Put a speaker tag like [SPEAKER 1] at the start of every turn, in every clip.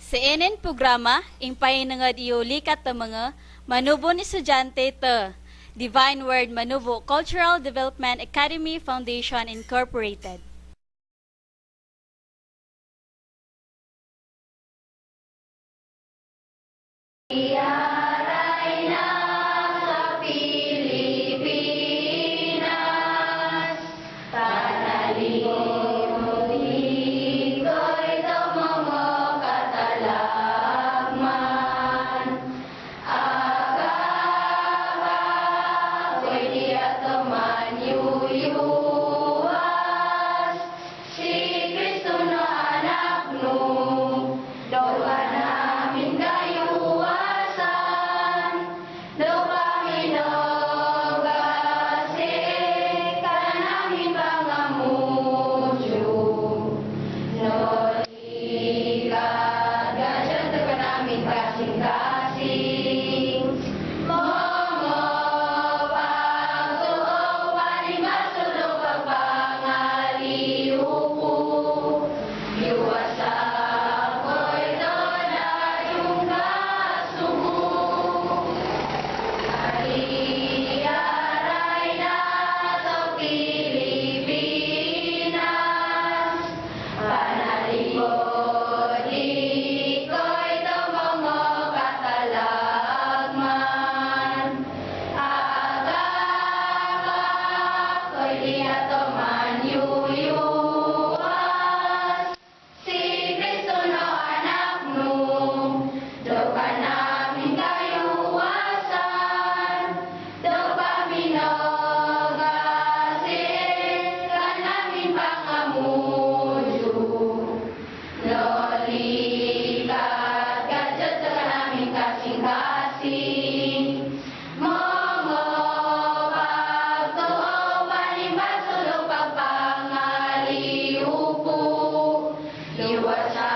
[SPEAKER 1] Sa enen programa, impahinangad iyo likat ta mga manubon estudyante ta Divine Word Manubo Cultural Development Academy Foundation Incorporated.
[SPEAKER 2] Iyaray na sa Pilipinas, panalikod iko'y mga katalagman. Aga-ako'y di ato man yuyuas, si Kristo na anak no, daw ka namin kayuwasan, daw paminogasi ka namin pangamudyo. No likat gadyan ka namin kasing-kasing, mga pagtuo panimasulong pagpangaliw ko. Iwasa ko'y yung kasubo. Ariyaray na sa Pilipinas, panalikod iko'y mga katalagman. Aga-ako'y di ato man yuyuas, si Kristo no anak no, daw ka namin kayuwasan, daw paminogasi ka namin pangamudyo. No likat gadyot ka namin kasing-kasing, mga pagtuo panimasulong pagpangaliw ko. Iwasa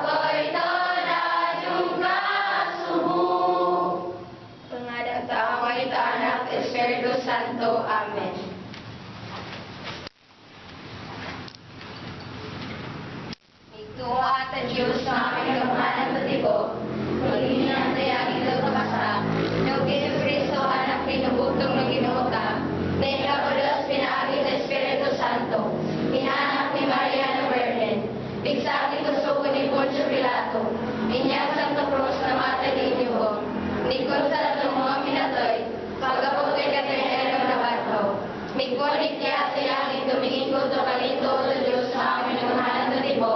[SPEAKER 2] ko'y yung kasubo.
[SPEAKER 3] Sa ngalan sa Ama, ito Anak, Espiritu Santo. Amen. Migtuo at ang Diyos sa aming kamahalan sa tibo, maging tayagi ito kapasa, no Jesu Cristo, anak pinubugtong ng Ginoo ta, dahil ka po Diyos pinaagi sa Espiritu Santo, inanak ni Maria na Virgen, bigsaki tusuko ni Poncio Pilato, inyag Santo Cruz na matay ninyo, nikon sa latong mga minatoy, pagaputoy katinero na barko. Migbonik niya sa langit, tumingin ko to kalinto sa Diyos sa amin ng mahalan sa tibo.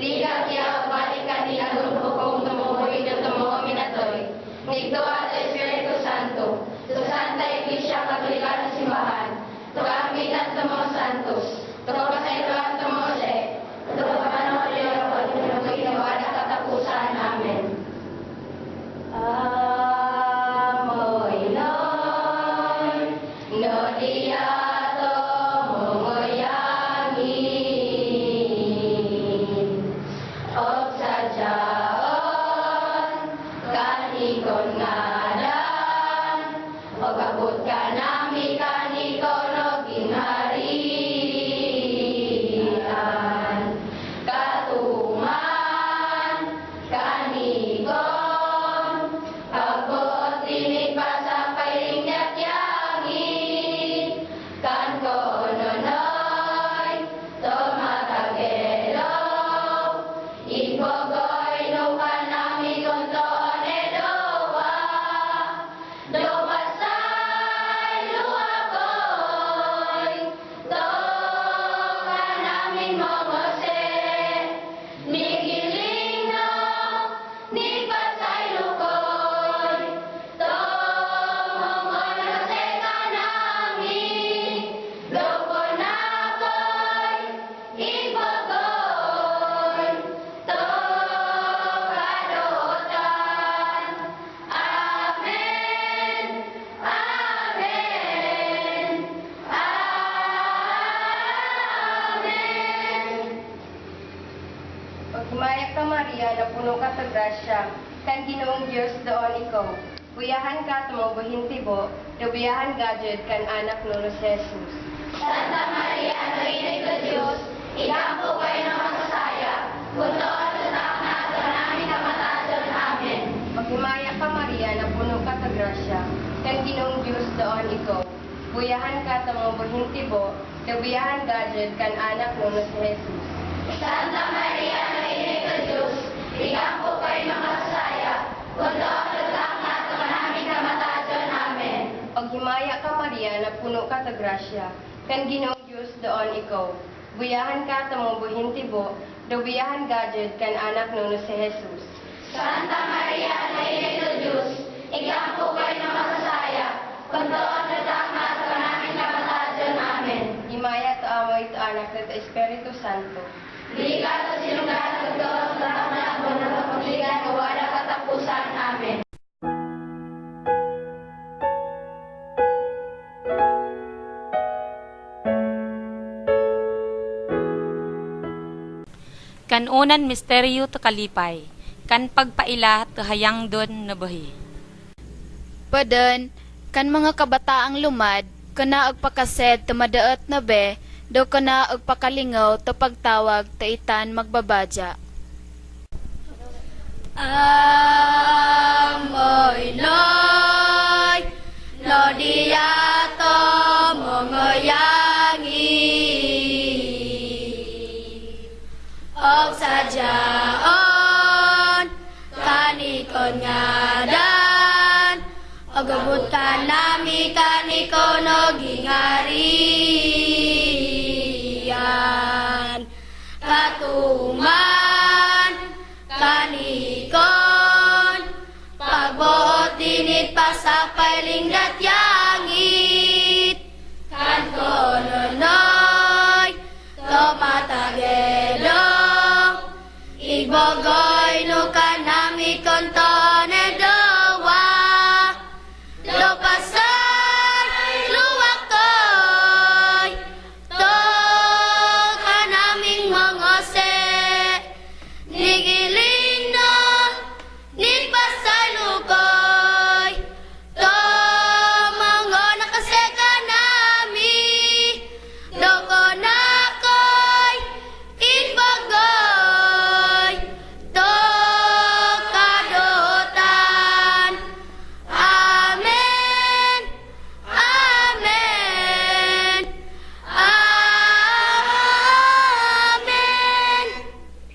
[SPEAKER 3] Liga siya, balik ka nila kung tumuhoy na tumuho minatoy. Nigto at Espiritu Santo, sa Santa Iglesia Katolika sa simbahan, tukambitan sa mga santos, tukapasayloan sa mga Jose, tukapanong Diyos, ginawa na katapusan. Amen. Amoy noy, no diato mongoyangin, og sadyaon, kanikon ngadan, og abot ka nami kanikon og gingharian. Katuman, kanikon, pagbuot tinig pa sa pairing niyatyangin, kan kononoy, tumatagelaw, ipogoy no kanami kontoon edowa, Lupasay luwakoy, to kanamin mongose, migiling no, ni pasay lukoy, to mongonose kanami, lokonakoy, ipogoy, to kadotan. Amen. Amen. Amen. Pagkumayak ka Maria, napuno ka sa grasya, kan Ginoong Diyos doon ikaw. Buyahan ka tumubuhin tibo, dubiyahan gajud kan anak nuno si Jesus.
[SPEAKER 2] Santa Maria, no Inay sa Diyos, ikampo kayo ng masasaya, kung doon sa taong nato na
[SPEAKER 3] Buyahan ka ta mga buhin tibo, daw buyahan gajud kan anak no na si Jesus.
[SPEAKER 2] Santa Maria, nga inay ta Diyos, igampo kay makasasaya, kun doon nagtakna ta kanaming kamatajon. Amen.
[SPEAKER 3] Paghimaya ka, Maria, na puno ka ta grasya, kan Ginoong Dios doon ikaw. Buyahan ka ta mga buhin tibo, daw buyahan gajud kan anak no na si Jesus.
[SPEAKER 2] Santa Maria, nga inay ta Diyos, igampo kay makasasaya, kun doon nagtakna ta kanaming kamatajon. Amen.
[SPEAKER 3] Himaya ta Amoy, ta Anak, ta Espiritu Santo.
[SPEAKER 2] Liga sa sinugdan, tugtog sa takna, mo na kapagligan, wala katapusan. Amen.
[SPEAKER 4] Kanunan misteryo ti kalipay, kan pagpaila ti hayangdon na bahi.
[SPEAKER 5] Padan, kan mga kabataang lumad, kana agpakased ti madaet na be, daw kana agpakalingaw ti pagtawag ta itan magbabadya. Amoy noy, no diato mangayangi. Og sadyaon, kanikon ngadan, og abot ka nami kanikon og gingarian. Katuman, kanikon, pagbuot dinit pasapay linggat yangit. Kan kononoy, tumatagedong, igbogoy no kanami kontone dowa. Lopasay luwakoy, to kanaming mga se. Nigiling na, nigpasay lukoy, to mga nakaseka nami. Doko nakoy, inbagoy, to kadotan. Amen. Amen. Amen.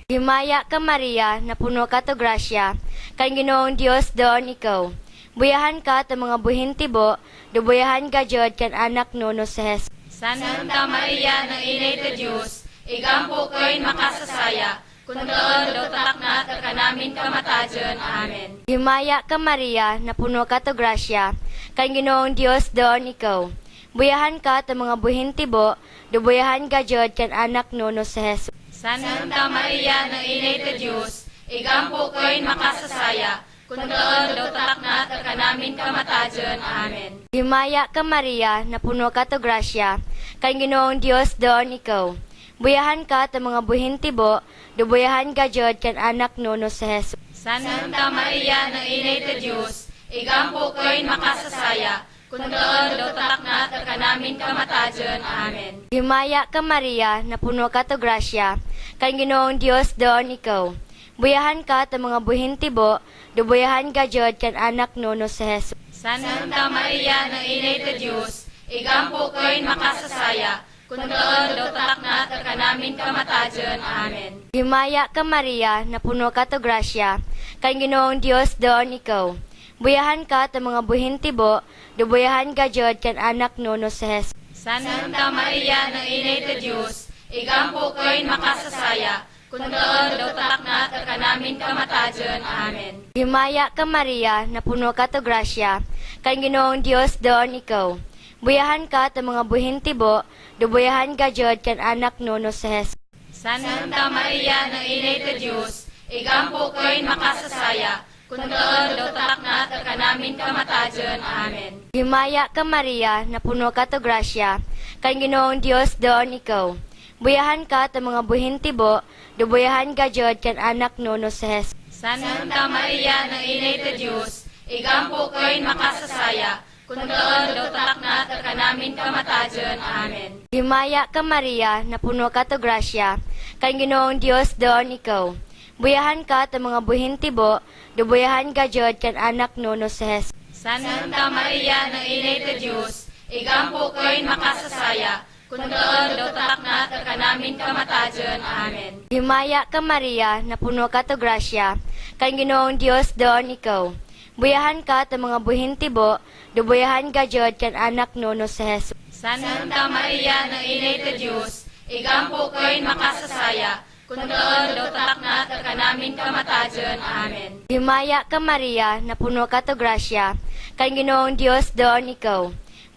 [SPEAKER 6] Himaya ka, Maria, napuno ka to grasya, kan Ginoong Dios doon ikaw. Buyahan ka ta mga buhin tibo, dubuyahan ka jud kan anak no si Jesus.
[SPEAKER 4] Santa Maria ng inay ta Diyos, igampo ko'y makasasaya, kun doon daw takna ta kanamin kamatajon. Amen.
[SPEAKER 6] Himaya ka, Maria, napuno ka to grasya, kan Ginoong Dios doon ikaw. Buyahan ka ta mga buhin tibo, dubuyahan ka jud kan anak no si Jesus.
[SPEAKER 4] Santa Maria ng inay ta Diyos, igampo ko'y makasasaya, kun doon daw takna ta kanamin kamatajon. Amen.
[SPEAKER 6] Himaya ka, Maria, napuno ka to grasya, kan Ginoong Dios doon ikaw. Buyahan ka ta mga buhin tibo, dubuyahan ka jud kan anak no si Jesus.
[SPEAKER 4] Santa Maria ng inay ta Diyos, igampo ko'y makasasaya, kun doon daw takna ta kanamin kamatajon. Amen.
[SPEAKER 6] Himaya ka, Maria, napuno ka to grasya, kan Ginoong Dios doon ikaw. Buyahan ka ta mga buhin tibo, dubuyahan ka jud kan anak no si Jesus.
[SPEAKER 4] Santa Maria ng inay ta Diyos, igampo ko'y makasasaya, kun doon daw takna ta kanamin kamatajon. Amen.
[SPEAKER 6] Himaya ka, Maria, napuno ka to grasya, kan Ginoong Dios doon ikaw. Buyahan ka ta mga buhin tibo, dubuyahan ka jud kan anak no si Jesus.
[SPEAKER 4] Santa Maria ng inay ta Diyos, igampo ko'y makasasaya, kun doon daw takna ta kanamin kamatajon. Amen.
[SPEAKER 6] Himaya ka, Maria, napuno ka to grasya, kan Ginoong Dios doon ikaw. Buyahan ka ta mga buhin tibo, dubuyahan ka jud kan anak no si Jesus.
[SPEAKER 4] Santa Maria ng inay ta Diyos, igampo ko'y makasasaya, kun doon daw takna ta kanamin kamatajon. Amen.
[SPEAKER 6] Himaya ka, Maria, napuno ka to grasya, kan Ginoong Dios doon ikaw. Buyahan ka ta mga buhin tibo, dubuyahan ka jud kan anak no si Jesus.
[SPEAKER 4] Santa Maria ng inay ta Diyos, igampo ko'y makasasaya, kun doon daw takna ta kanamin kamatajon. Amen.
[SPEAKER 6] Himaya ka, Maria, napuno ka to grasya, kan Ginoong Dios doon ikaw. Buyahan ka ta mga buhin tibo, dubuyahan ka jud kan anak no si Jesus.
[SPEAKER 4] Santa Maria ng inay ta Diyos, Igampo ko'y makasasaya, kun toon daw takna ta kanamin kamatajon. Amen.
[SPEAKER 6] Himaya ka Maria, napuno ka to grasya, kan Ginoong Dios doon ikaw. Buyahan ka ta mga buhin tibo, dubuyahan ka jod kan anak nuno sa Jesus.
[SPEAKER 4] Santa Maria ng Inay ta Diyos, igampo ko'y makasasaya, kun toon daw takna ta kanamin kamatajon. Amen.
[SPEAKER 6] Himaya ka Maria, napuno ka to grasya, kan Ginoong Dios doon ikaw.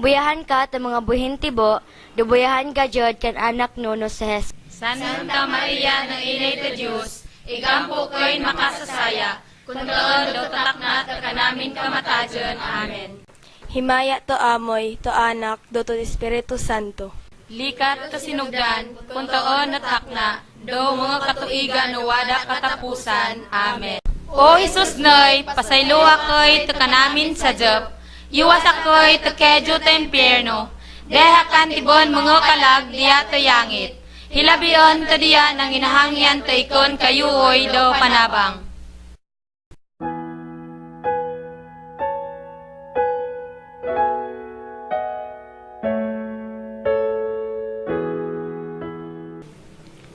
[SPEAKER 6] Buyahan ka ta mga buhin tibo, dubuyahan ka jod kan anak nuno sa Jesus.
[SPEAKER 4] Santa Maria ng Inay ta Diyos, igampo ko'y makasasaya, kun toon daw takna ta kanamin kamatajon. Amen.
[SPEAKER 7] Himaya to amoy, to anak, do to Espiritu Santo.
[SPEAKER 4] Likat ta sinugdan, kung taon natakna, do mga katuigan no wada katapusan. Amen. O Jesus noy, pasaylo ako'y ta kanamin sa Diop, yuwas ako'y ta kejo ta impyerno, deha kan tibon mga kalag diya ta yangit. Hilabion ta diya nang inahangyan ta ikon kayuoy do panabang.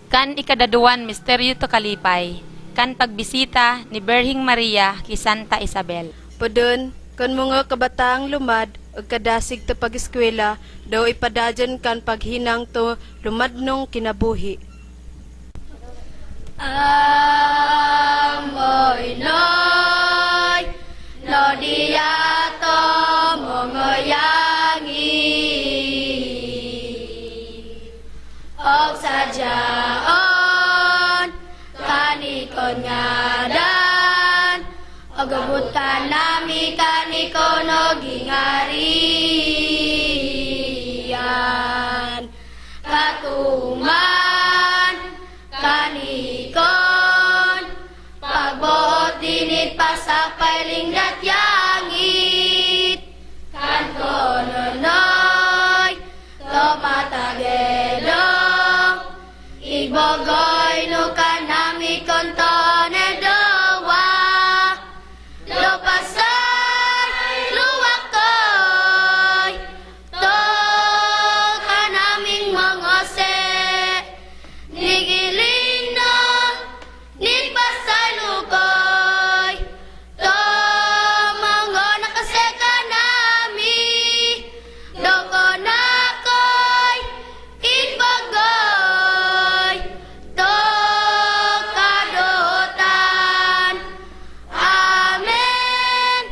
[SPEAKER 4] Kan ikadaduan misteryo to kalipay, kan pagbisita ni Berhing Maria ki Santa Isabel.
[SPEAKER 7] Pudun, kan mga kabataang lumad, ug kadasig to pag-eskwela, daw ipadajon kan paghinang to lumadnong kinabuhi.
[SPEAKER 2] Amoy noy, no diato mongoyangi. Og sajaon, kanikon ngadan, og abutan nami kanikon og gingarian. Katuman, kanikon, pagbuot dinit pasapay linggat yangit. Kankononoy, tomatagedong, ibogoy no kanami kontone dowa. Lopasay, luwakoy, to kanaming mga se. Nigiling na, nipasay lukoy, to mga nakaseka nami. Doko nakoy, ibagoy, to kadotan. Amen.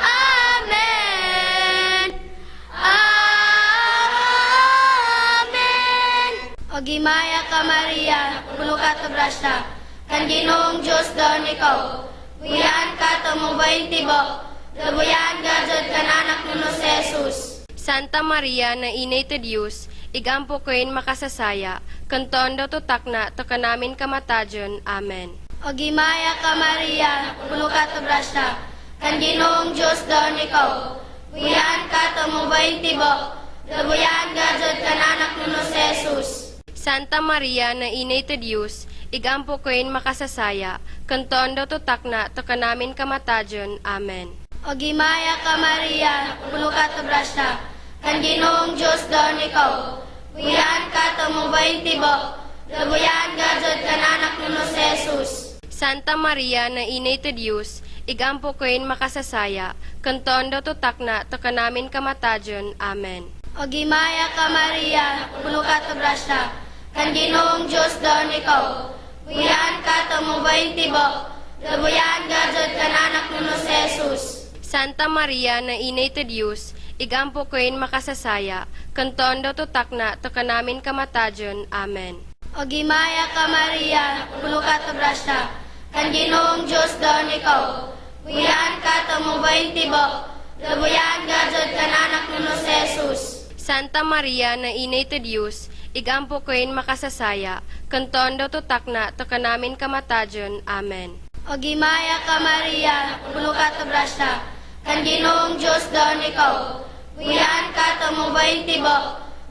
[SPEAKER 2] Amen. Amen. O gimaya ka Maria, puno ka to grasya, kan Ginoong Diyos doon ikaw. Buyahan ka tumubayin tibo, dabuyahan ka jud kan anak nuno si Jesus.
[SPEAKER 3] Santa Maria na inay ti Dios, igampo ko'y makasasaya, kantoon daw to takna to kanamin kamatajon. Amen.
[SPEAKER 2] O gimaya ka Maria, puno ka to grasya, kan Ginoong Diyos doon ikaw. Buyahan ka tumubayin tibo, dabuyahan ka jud kan anak nuno si Jesus.
[SPEAKER 3] Santa Maria na inay ti Dios, igampo ko'y makasasaya, kantoon daw to takna to kanamin kamatajon. Amen.
[SPEAKER 2] O gimaya ka Maria, puno ka to grasya, kan Ginoong Diyos doon ikaw. Buyahan ka tumubayin tibo, dabuyahan ka jud kan anak nuno si Jesus.
[SPEAKER 3] Santa Maria na inay ti Dios, igampo ko'y makasasaya, kantoon daw to takna to kanamin kamatajon. Amen.
[SPEAKER 2] O gimaya ka Maria, puno ka to grasya, kan Ginoong Diyos doon ikaw. Buyahan ka tumubayin tibo, dabuyahan ka jud kan anak nuno si Jesus.
[SPEAKER 3] Santa Maria na inay ti Dios, igampo ko'y makasasaya, kantoon daw to takna to kanamin kamatajon. Amen.
[SPEAKER 2] O gimaya ka Maria, puno ka to grasya, kan Ginoong Diyos doon ikaw. Buyahan ka tumubayin tibo, dabuyahan ka jud kan anak nuno si Jesus.
[SPEAKER 3] Santa Maria na inay ti Dios, igampo ko'y makasasaya, kantoon daw to takna to kanamin kamatajon. Amen.
[SPEAKER 2] O gimaya ka Maria, puno ka to grasya, kan Ginoong Diyos doon ikaw. Buyahan ka tumubayin tibo,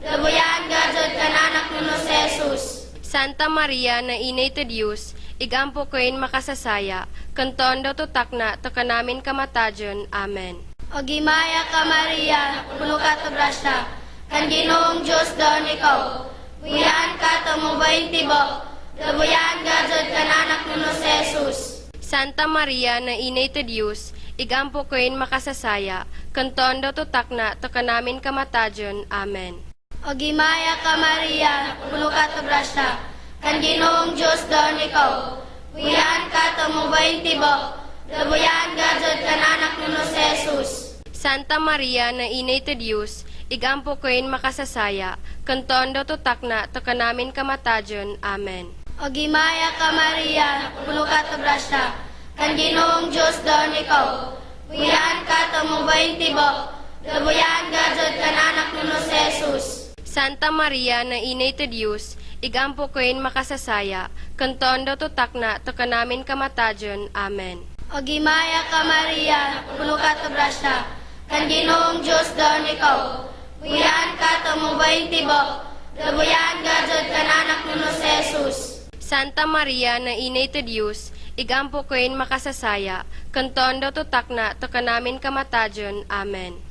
[SPEAKER 2] dabuyahan ka jud kan anak nuno si Jesus.
[SPEAKER 3] Santa Maria na inay ti Dios, igampo ko'y makasasaya, kantoon daw to takna to kanamin kamatajon. Amen.
[SPEAKER 2] O gimaya ka Maria, puno ka ta grasya, kan Ginoong Diyos doon ikaw. Buyan ka tumubayin tibo, dabuyan gajod kan anak nuno si Jesus.
[SPEAKER 3] Santa Maria na inay to Dios, igampo ko'y makasasaya, kantondo to takna to kanamin kamatajon. Amen.
[SPEAKER 2] O gimaya ka Maria, puno ka ta grasya, kan Ginoong Diyos doon ikaw. Buyan ka tumubayin tibo, dabuyan gajod kan anak nuno si Jesus.
[SPEAKER 3] Santa Maria na inay to Dios, igampo ko'y makasasaya, kantondo to takna to kanamin kamatajon. Amen.
[SPEAKER 2] O gimaya ka Maria, puno ka ta grasya, kan Ginoong Diyos doon ikaw. Buyan ka tumubayin tibo, dabuyan gajod kan anak nuno si Jesus.
[SPEAKER 3] Santa Maria na inay to Dios, igampo ko'y makasasaya, kantondo to takna to kanamin kamatajon. Amen.
[SPEAKER 2] O gimaya ka Maria, puno ka ta grasya, kan Ginoong Diyos doon ikaw. Buyan ka tumubayin tibo, dabuyan gajod kan anak nuno si Jesus.
[SPEAKER 3] Santa Maria na inay to Dios, igampo ko'y makasasaya, kantondo to takna to kanamin kamatajon. Amen.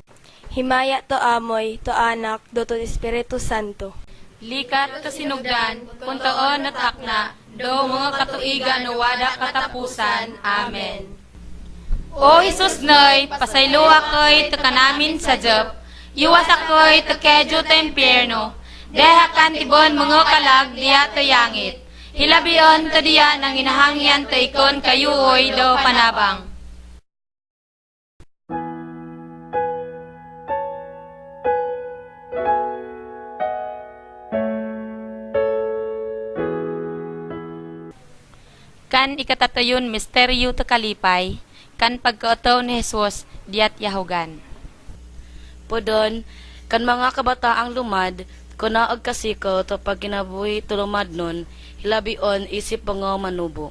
[SPEAKER 8] Himaya to amoy, to anak, do to Espiritu Santo.
[SPEAKER 4] Likat to sinugdan, kuntoon na takna, do mga katuigan no wada katapusan. Amen. O Jesus noy, pasaylo ako'y to kanamin sa Job, iwas ako'y to kejo to impyerno, deha kan tibon mga kalag diya to yangit. Hilabion to diya nang inahangyan to ikon kayuoy do panabang. Kan ikatatayon misteryo to kalipay, kan pagkauto ni Jesus diat yahugan.
[SPEAKER 9] Podon, kan mga kabataang lumad, kuna og kasiko to pag kinabuhi to lumad nun, hilabion isip mga manubo.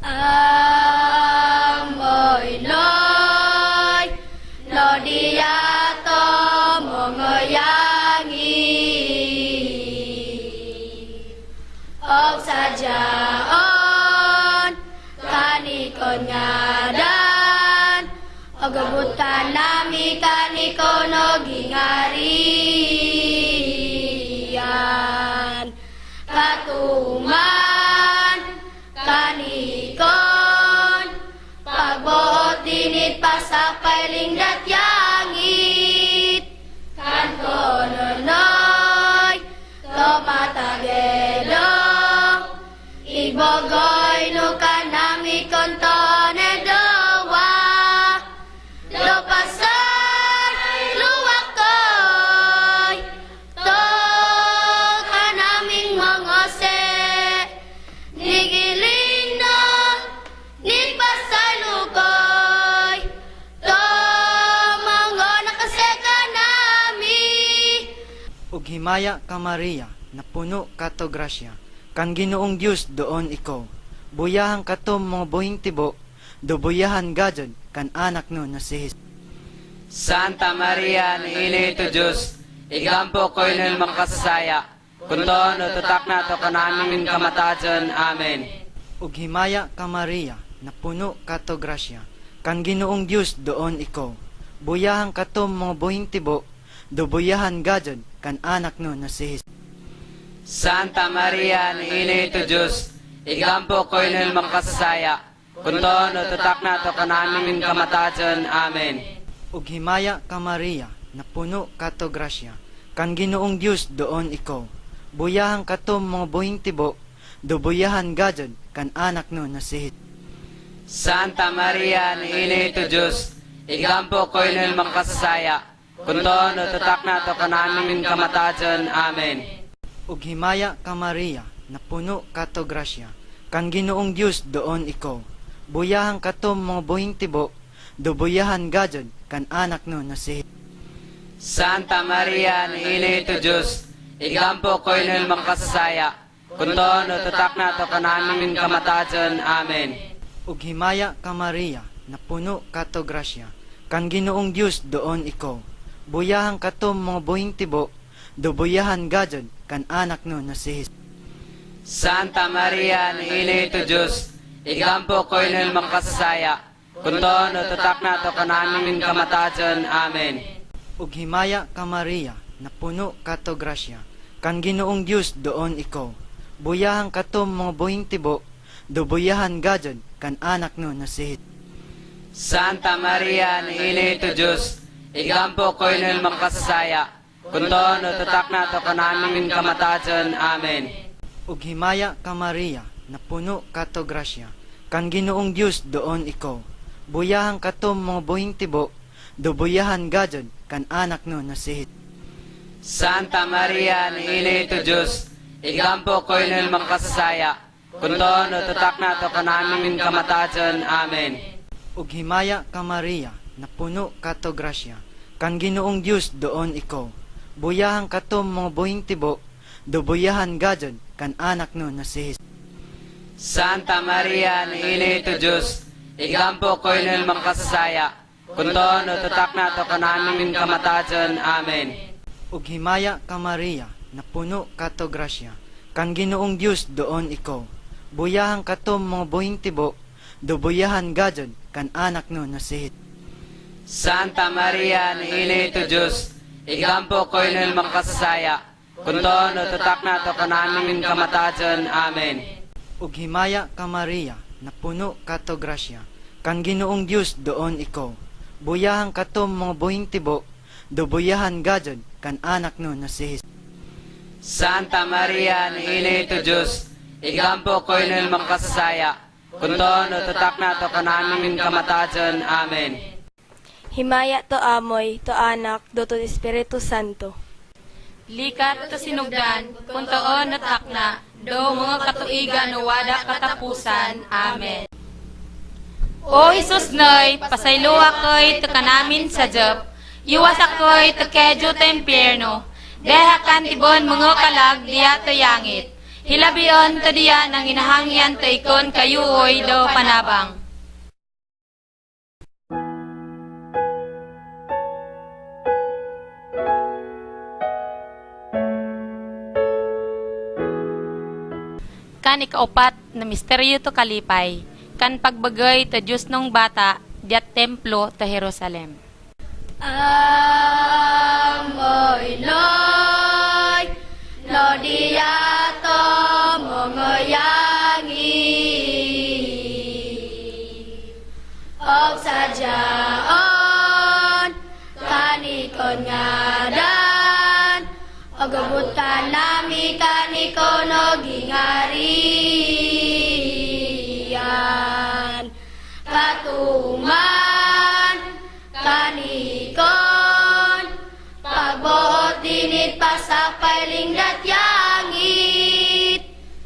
[SPEAKER 2] Amoy noy, no diato mga yangi. Og sadyaon, kanikon ngadan, og abutan nami kanikon og gingarian. Katuman, kanikon, pagbuot dinit pasapay lingdat yangit. Kan kononoy, tomatagedo, ibogoy no kanami kontone dowa. Do pasay luwakoy, to kanaming mga se. Nigiling na, nigpasay lukoy, to mga nakaseka nami.
[SPEAKER 10] Ug himaya ka Maria, napuno ka to grasya, kan Ginoong Dios doon ikaw. Buyahan ka to mga buhing tibo, dubuyahan gajod kan anak no na si Jesus.
[SPEAKER 11] Santa Maria, ni inay to Diyos, igampo ko'y nun makasasaya, kunto no tutak na to kanamin kamatajon. Amen.
[SPEAKER 10] Ug himaya ka Maria, napuno ka to grasya, kan Ginoong Dios doon ikaw. Buyahan ka to mga buhing tibo, dubuyahan gajod kan anak no na si Jesus.
[SPEAKER 11] Santa Maria, ni inay to Diyos, igampo ko'y nun makasasaya, kunto no tutak na to kanamin kamatajon. Amen.
[SPEAKER 10] Ug himaya ka Maria, napuno ka to grasya, kan Ginoong Dios doon ikaw. Buyahan ka to mga buhing tibo, dubuyahan gajod kan anak no na si Jesus.
[SPEAKER 11] Santa Maria, ni inay to Diyos, igampo ko'y nun makasasaya, kunto no tutak na to kanamin kamatajon. Amen.
[SPEAKER 10] Ug himaya ka Maria, napuno ka to grasya, kan Ginoong Dios doon ikaw. Buyahan ka to mga buhing tibo, dubuyahan gajod kan anak no na si Jesus.
[SPEAKER 11] Santa Maria, ni inay to Diyos, igampo ko'y nun makasasaya, kunto no tutak na to kanamin kamatajon. Amen.
[SPEAKER 10] Ug himaya ka Maria, napuno ka to grasya, kan Ginoong Dios doon ikaw. Buyahan ka to mga buhing tibo, dubuyahan gajod kan anak no na si Jesus.
[SPEAKER 11] Santa Maria, ni inay to Diyos, igampo ko'y nun makasasaya, Kuntoon o tutak na to kanamin kamatajon. Amen.
[SPEAKER 10] Ug himaya ka Maria, napuno ka to grasya, kan Ginoong Dios doon ikaw. Buyahan kato mga buhing tibo, dubuyahan gajod kan anak no na si
[SPEAKER 11] Santa Maria, ni Ina ito Diyos, igampo ko'y nil makasasaya, kuntoon o tutak na to kanamin kamatajon. Amen.
[SPEAKER 10] Ug himaya ka Maria, napuno ka to grasya, kan Ginoong Dios doon ikaw. Buyahan kato mga buhing tibo, dubuyahan gajod kan anak no na si
[SPEAKER 11] Santa Maria, ni Ina ito Diyos, igampo ko'y nil makasasaya, kuntoon o tutak na to kanamin kamatajon. Amen.
[SPEAKER 10] Ug himaya ka Maria, napuno ka to grasya, kan Ginoong Dios doon ikaw. Buyahan kato mga buhing tibo, dubuyahan gajod kan anak no na si
[SPEAKER 11] Santa Maria, ni Ina ito Diyos, igampo ko'y nil makasasaya, kuntoon o tutak na to kanamin kamatajon. Amen.
[SPEAKER 10] Ug himaya ka Maria, napuno ka to grasya, kan Ginoong Dios doon ikaw. Buyahan kato mga buhing tibo, dubuyahan gajod kan anak no na si
[SPEAKER 11] Santa Maria, ni Ina ito Diyos, igampo ko'y nil makasasaya, kuntoon o tutak na to kanamin kamatajon. Amen.
[SPEAKER 10] Ug himaya ka Maria, napuno ka to grasya, kan Ginoong Dios doon ikaw. Buyahan kato mga buhing tibo, dubuyahan gajod kan anak no na si
[SPEAKER 11] Santa Maria, ni Ina ito Diyos, igampo ko'y nil makasasaya, kuntoon o tutak na to kanamin kamatajon. Amen.
[SPEAKER 8] Himaya to amoy, to anak, do to Espiritu Santo.
[SPEAKER 4] Likat to sinugdan, kuntoon at akna, do mga katuigan no wada katapusan. Amen. O Jesus noy, pasaylo ako'y to kanamin sa Job, iwas ako'y to kejo to impyerno, deha kan tibon mga kalag diya to yangit, hilabion to diya nang inahangyan to ikon kayuoy do panabang. Kan ikaupat na misteryo to kalipay, kan pagbagay to Diyos nung bata, diat templo to Jerusalem.
[SPEAKER 2] Amoy noy, no diato mongoyangi. Og sadyaon, kanikon ngadan, og abutan nami kanikon og gingarian. Katuman, kanikon, pagbuot dinit pasapay lingdat yangit.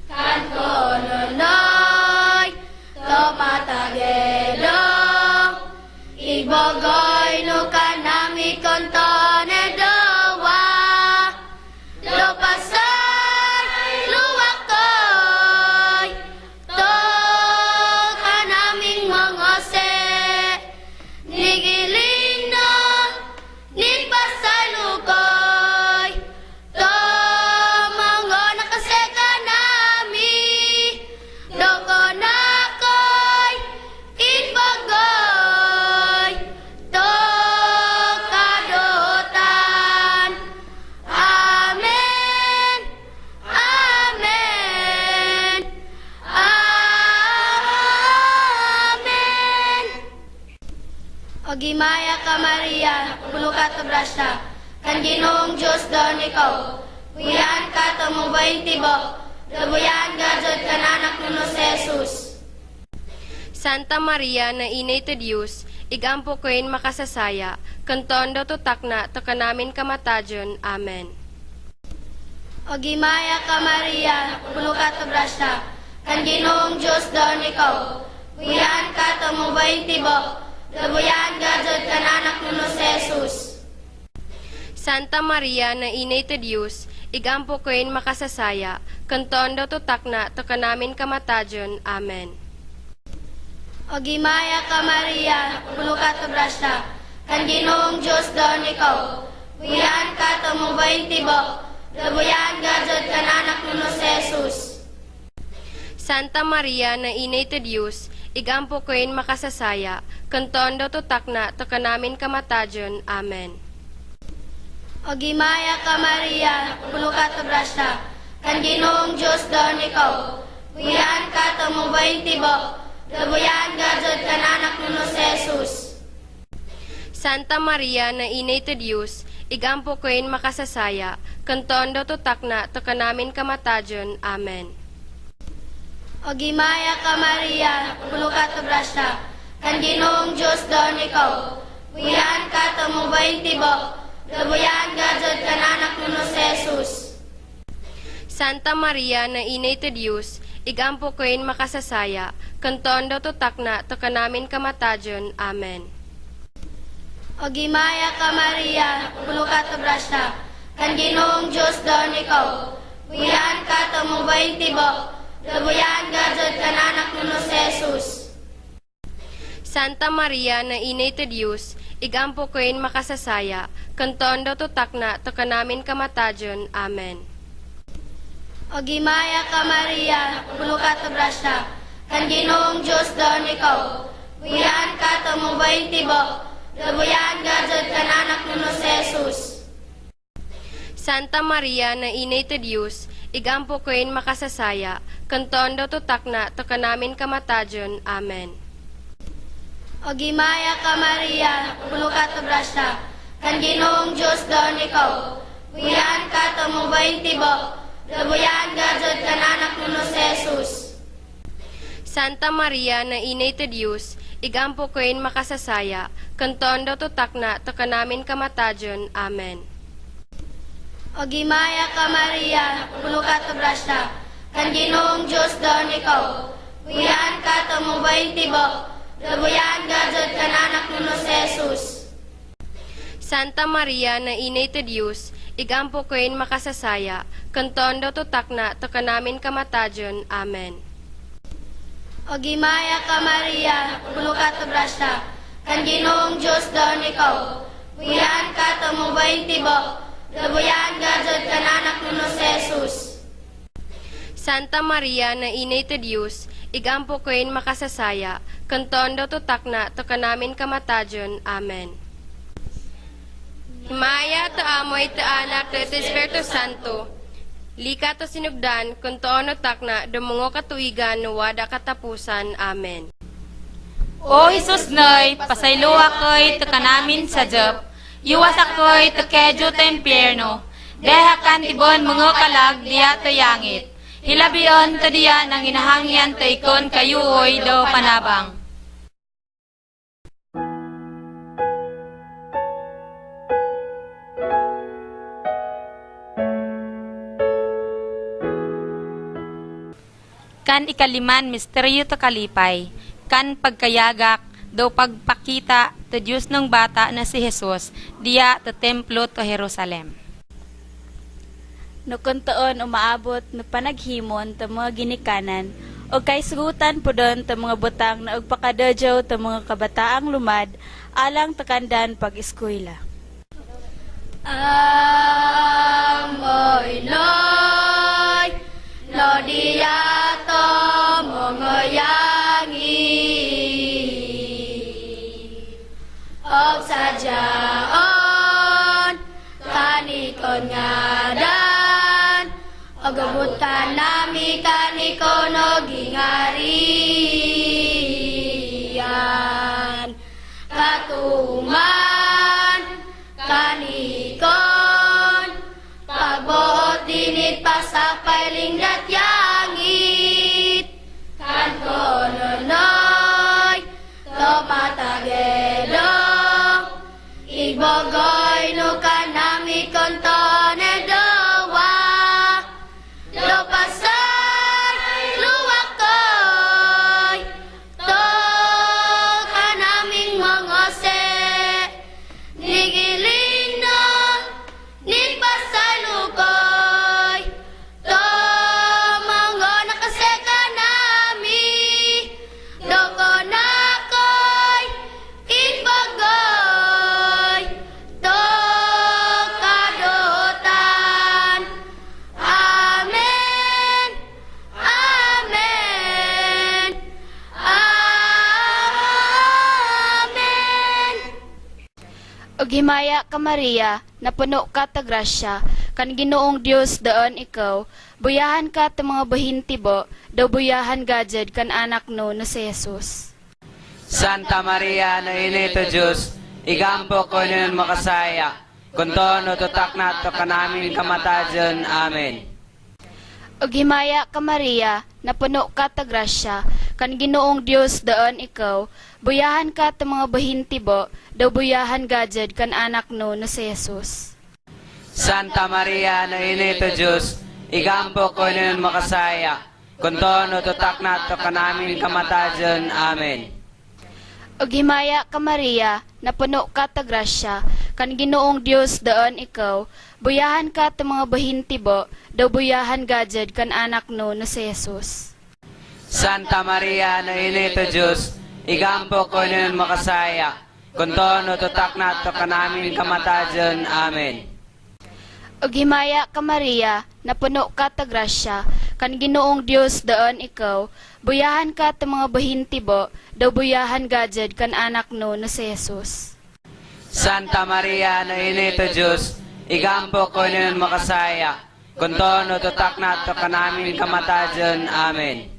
[SPEAKER 2] Kan kononoy, tomatagedong, ibogoy no kanami kontone dowa. Do pasay luwakoy, to kanaming mga se, nigiling na, nigpasalukoy, to mga nakaseka nami, doko nakoy, inbagoy, to kadotan. Amen. Amen. Amen. O gimaya ka Maria, puno ka to grasya, kan Ginoong Diyos doon ikaw. Buyahan ka to mo tibo, dabuyahan gajod kan anak nuno si Jesus.
[SPEAKER 3] Santa Maria na inay to Diyos, igampo ko'y makasasaya, kanton do tutak na to kanamin kamatajon. Amen.
[SPEAKER 2] O gimaya ka Maria, puno ka to grasya, kan Ginoong Diyos doon ikaw. Buyahan ka to mo tibo, dabuyahan gajod kan anak nuno si Jesus.
[SPEAKER 3] Santa Maria na inay to Diyos, igampo ko'y makasasaya, kanton do tutak na to kanamin kamatajon. Amen.
[SPEAKER 2] O gimaya ka Maria, puno ka to grasya, kan Ginoong Diyos doon ikaw. Buyahan ka to mo tibo, dabuyahan gajod kan anak nuno si Jesus.
[SPEAKER 3] Santa Maria na inay to Diyos, igampo ko'y makasasaya, Kuntoon do tutakna, to kanamin kamatajon. Amen.
[SPEAKER 2] O gimaya ka Maria, puno ka ta grasya, kan Ginoong Diyos doon ikaw. Buyan ka tumubayin tibo, dabuyan gajod kan anak nuno si Jesus.
[SPEAKER 3] Santa Maria na inay to Dios, igampo koin makasasaya, kuntoon do tutakna, to kanamin kamatajon. Amen.
[SPEAKER 2] O gimaya ka Maria, puno ka ta grasya, kan Ginoong Diyos doon ikaw. Buyan ka tumubayin tibo, dabuyan gajod kan anak nuno si Jesus.
[SPEAKER 3] Santa Maria na inay to Dios, igampo koin makasasaya, kuntoon do tutakna, to kanamin kamatajon. Amen.
[SPEAKER 2] O gimaya ka Maria, puno ka ta grasya, kan Ginoong Diyos doon ikaw. Buyan ka tumubayin tibo, dabuyan gajod kan anak nuno si Jesus.
[SPEAKER 3] Santa Maria na inay to Dios, igampo koin makasasaya, kuntoon do tutakna, to kanamin kamatajon. Amen.
[SPEAKER 2] O gimaya ka Maria, puno ka ta grasya, kan Ginoong Diyos doon ikaw. Buyan ka tumubayin tibo, dabuyan gajod kan anak nuno si Jesus.
[SPEAKER 3] Santa Maria na inay to Dios, igampo koin makasasaya, kuntoon do tutakna, to kanamin kamatajon. Amen.
[SPEAKER 2] O gimaya ka Maria, puno ka ta grasya, kan Ginoong Diyos doon ikaw. Buyan ka tumubayin tibo, dabuyan gajod kan anak nuno si Jesus.
[SPEAKER 3] Santa Maria na inay to Dios, igampo koin makasasaya, kuntoon do tutakna, to kanamin kamatajon. Amen.
[SPEAKER 2] O gimaya ka Maria, puno ka ta grasya, kan Ginoong Diyos doon ikaw. Buyan ka tumubayin tibo, dabuyan gajod kan anak nuno si Jesus.
[SPEAKER 3] Santa Maria na inay to Dios, igampo koin makasasaya, kuntoon do tutakna, to kanamin kamatajon. Amen.
[SPEAKER 2] O gimaya ka Maria, puno ka ta grasya, kan Ginoong Diyos doon ikaw. Buyan ka tumubayin tibo, dabuyan gajod kan anak nuno si Jesus.
[SPEAKER 3] Santa Maria na inay to Dios, igampo koin makasasaya, kuntoon do tutakna, to kanamin kamatajon. Amen. Himaya to amoy to anak to Espiritu Santo. Lika to sinugdan, kuntoon no takna, dumungo katuigan, no wada katapusan. Amen.
[SPEAKER 4] O Jesus noy, pasayloa koy te kanamin sa Jop. Iwas akoy te kejo te impyerno. Deha kan tibon mga kalag diya te yangit. Hilabion te diya nang inahangyan te ikon kayuoy do panabang. Kan ikaliman misteryo to kalipay, kan pagkayagak, do pagpakita to Diyos ng bata na si Jesus, diya to templo to Jerusalem.
[SPEAKER 1] No kuntoon umaabot no panaghimon ta mga ginikanan o kay sugutan pudon ta mga butang na og pakadadyaw ta mga kabataang lumad alang takandan pag-eskwela.
[SPEAKER 2] Amoy noy, no diato mongoyangi. Og sadyaon, kanikon ngadan, og abutan nami kanikon og gingarian. Katuman, kanikon, pagbuot dinit pasapay linggat yangit. Kan kononoy, tomatagedo, igbogoy no kanami kontone dowa. Do pasay luwakoy, to kanaming mga se. Nigiling na, ni pasalukoy, to
[SPEAKER 5] Himaya ka Maria, napuno ka ta grasya, kan Ginoong Dios doon ikaw, buyahan ka ta mga buhintibo, daw buyahan gajed kan anak no na si Jesus.
[SPEAKER 11] Santa Maria, no ina to Diyos, igampo ko nun makasaya, kung tono tutak na to kanamin kamatajon. Amen.
[SPEAKER 5] Ug himaya ka Maria, napuno ka ta grasya, kan Ginoong Dios doon ikaw, buyahan ka ta mga buhintibo, daw buyahan gajed kan anak no na si Jesus.
[SPEAKER 11] Santa Maria, no ina to Diyos, igampo ko nun makasaya, kung tono tutak na to kanamin kamatajon. Amen.
[SPEAKER 5] Ug himaya ka Maria, napuno ka ta grasya, kan Ginoong Dios doon ikaw, buyahan ka ta mga buhintibo, daw buyahan gajed kan anak no na si Jesus.
[SPEAKER 11] Santa Maria, no ina to Diyos, igampo ko nun makasaya, kung tono tutak na to kanamin kamatajon. Amen.
[SPEAKER 5] Ug himaya ka Maria, napuno ka ta grasya, kan Ginoong Dios doon ikaw, buyahan ka ta mga buhintibo, daw buyahan gajed kan anak no na si Jesus.
[SPEAKER 11] Santa Maria, no ina to Diyos, igampo ko nun makasaya, kung tono tutak na to kanamin kamatajon. Amen.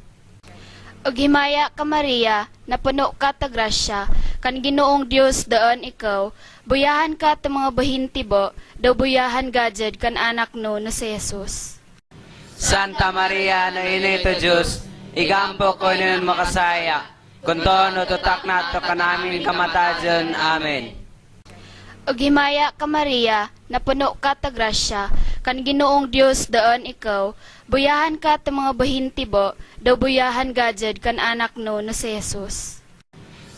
[SPEAKER 5] Ug himaya ka Maria, napuno ka ta grasya, kan Ginoong Dios doon ikaw, buyahan ka ta mga buhintibo, daw buyahan gajed kan anak no na si Jesus.
[SPEAKER 11] Santa Maria, no ina to Diyos, igampo ko nun makasaya, kung tono tutak na to kanamin kamatajon. Amen.
[SPEAKER 5] Ug himaya ka Maria, napuno ka ta grasya, kan Ginoong Dios doon ikaw, buyahan ka ta mga buhintibo, daw buyahan gajed kan anak no na si Jesus.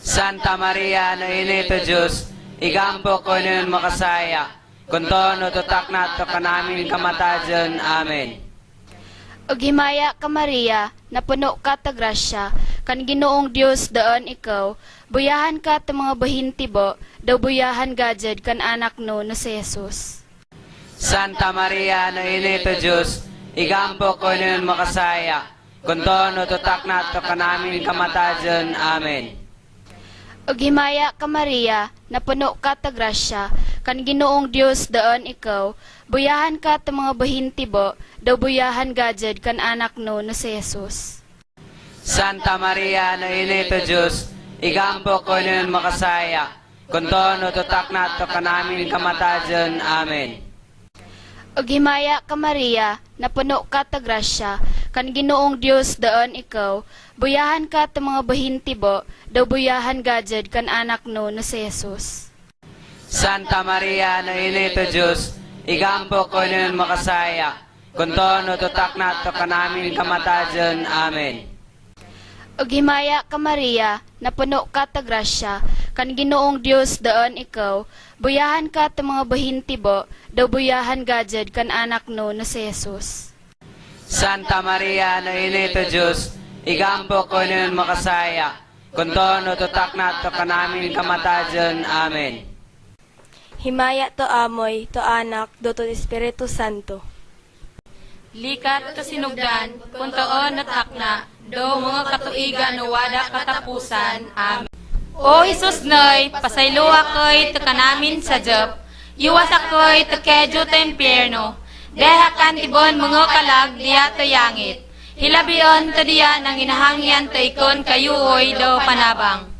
[SPEAKER 11] Santa Maria, no ina to Diyos, igampo ko nun makasaya, kung tono tutak na to kanamin kamatajon. Amen.
[SPEAKER 5] Ug himaya ka Maria, napuno ka ta grasya, kan Ginoong Dios doon ikaw, buyahan ka ta mga buhintibo, daw buyahan gajed kan anak no na si Jesus.
[SPEAKER 11] Santa Maria, no ina to Diyos, igampo ko nun makasaya, kung tono tutak na to kanamin kamatajon. Amen.
[SPEAKER 5] Ug himaya ka Maria, napuno ka ta grasya, kan Ginoong Dios doon ikaw, buyahan ka ta mga buhintibo, daw buyahan gajed kan anak no na si Jesus.
[SPEAKER 11] Santa Maria, no ina to Diyos, igampo ko nun makasaya, kung tono tutak na to kanamin kamatajon. Amen.
[SPEAKER 5] Ug himaya ka Maria, napuno ka ta grasya, kan Ginoong Dios doon ikaw, buyahan ka ta mga buhintibo, daw buyahan gajed kan anak no na si Jesus.
[SPEAKER 11] Santa Maria, no ina to Diyos, igampo ko nun makasaya, kung tono tutak na to kanamin kamatajon. Amen.
[SPEAKER 5] Ug himaya ka Maria, napuno ka ta grasya, kan Ginoong Dios doon ikaw, buyahan ka ta mga buhintibo, daw buyahan gajed kan anak no na si Jesus.
[SPEAKER 11] Santa Maria, no ina to Diyos, igampo ko nun makasaya, kung tono tutak na to kanamin kamatajon. Amen.
[SPEAKER 8] Himaya to amoy, to anak, do to Espiritu Santo.
[SPEAKER 4] Likat to sinugdan, kung taon natakna, do mga katuigan no wada katapusan. Amen. O Jesus noy, pasaylo ako'y to kanamin sa Job, yuwas ako'y to kedyo to impyerno, deha kan tibon mga kalag diya to yangit. Hilabion to diya nang inahangyan to ikon kayuoy do panabang.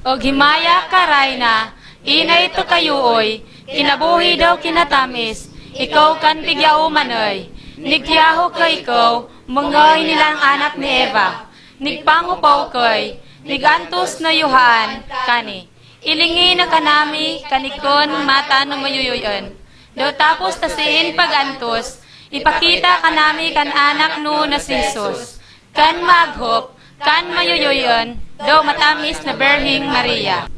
[SPEAKER 4] Og himaya ka rayna, inay to kayuoy, kinabuhi daw kinatamis, ikaw kan pigyao manoy. Nigyaho ka ikaw, mga nilang anak ni Eva. Nigpangupaw koy, nigantos na yuhaan, kani. Ilingi na kanami, kanikon, mata no mayuyuyon. Daw tapos tasiin pagantos, ipakita kanami kan anak no na si Jesus. Kan maaghop, kan mayuyuyon, daw matamis na Berhing Maria.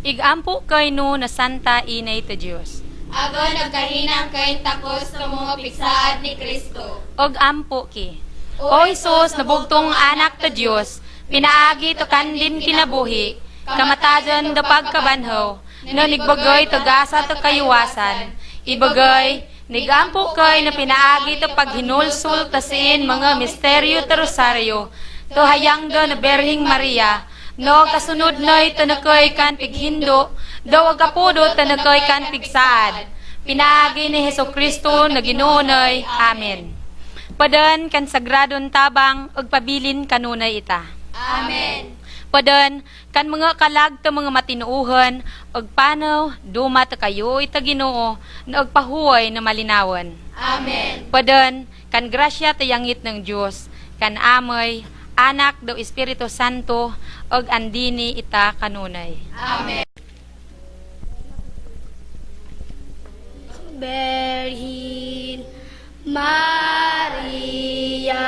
[SPEAKER 4] Igampo kay no na Santa Inay to Diyos.
[SPEAKER 2] Ago nagkahinang kay takos sa mga piksaad ni Kristo.
[SPEAKER 4] Og ampo ki. O Hesus, nabugtong anak to Diyos, pinaagi to kandin kinabuhi, kamatajon do pagkabanhaw, no nigbagoy to gasa to kayuwasan, ibagay, nigampo kay na pinaagi to paghinulsul tasiin mga misteryo to rosaryo, to hayang do na Berhing Maria, no kasunod noy to nakoy kan pighindo, Daw agkapudo tanagkoy kan pigsaad. Pinaagi ni Heso Kristo na Ginoo noy. Amen. Padan kan sagradon tabang ug pabilin kanunay ita.
[SPEAKER 2] Amen.
[SPEAKER 4] Padan kan mga kalag ta mga matinuuhan ug panaw duma ta kayo ita Ginoo na og pahuway na malinawan.
[SPEAKER 2] Amen.
[SPEAKER 4] Padan kan grasya tayangit ng Dios kan Amay, Anak daw Espiritu Santo ug andini ita kanunay.
[SPEAKER 2] Amen. Berhin Maria,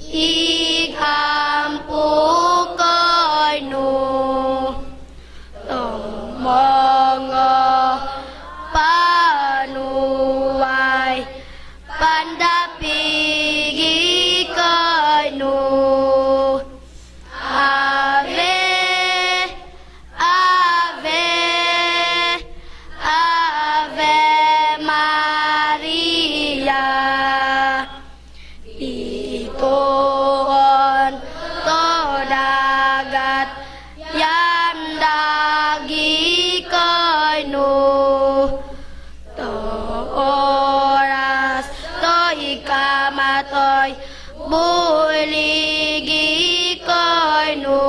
[SPEAKER 2] igampo kano mga panuway pandapigi kano. Ave, Ave, Ave Maria. Itoon to dagat yamdagi kano to oras to ikamatoy buligi kano.